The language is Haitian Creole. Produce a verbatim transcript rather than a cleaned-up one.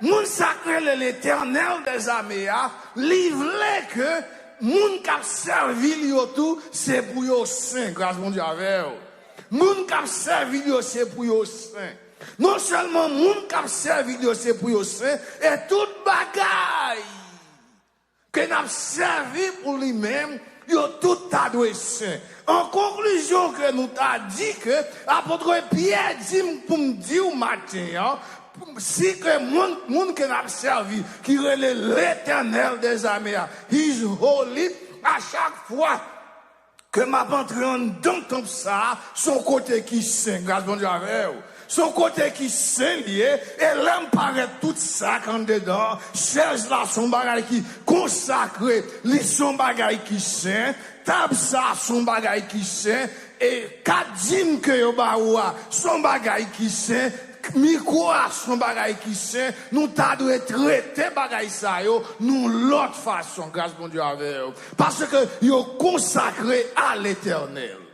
Moun sa k rele Letènèl dèzame a, li vle ke moun k ap sèvi l yo tou, se pou yo sen. Gras Bondye avè w. Moun k ap sèvi l yo, se pou yo sen. Non sèlman moun k ap sèvi l yo, se pou yo sen, e tout bagay ke n ap sèvi pou li menm, yo tout ta dwe sen. An konklizyon, ke nou ta di ke apot Pyè di m pou m di w maten an, si ke moun, moun ke n ap sèvi, ki rele Letènèl dèzame a, He's holy, a chak fwa ke m ap antre anndan tanp sa a, se yon kote ki sen. Gras Bondye avè w. Se yon kote ki sen li ye, e lè m parèt, tout sa k anndedan, chèz la se yon bagay ki konsakre, li se yon bagay ki sen, tab sa se yon bagay ki sen, e kat dim ke yo ba ou a se yon bagay ki sen, mikwo a se yon bagay ki sen, nou ta dwe trete bagay sa yo yon lòt fason. Gras Bondye avè w. Paske yo konsakre a Letènèl.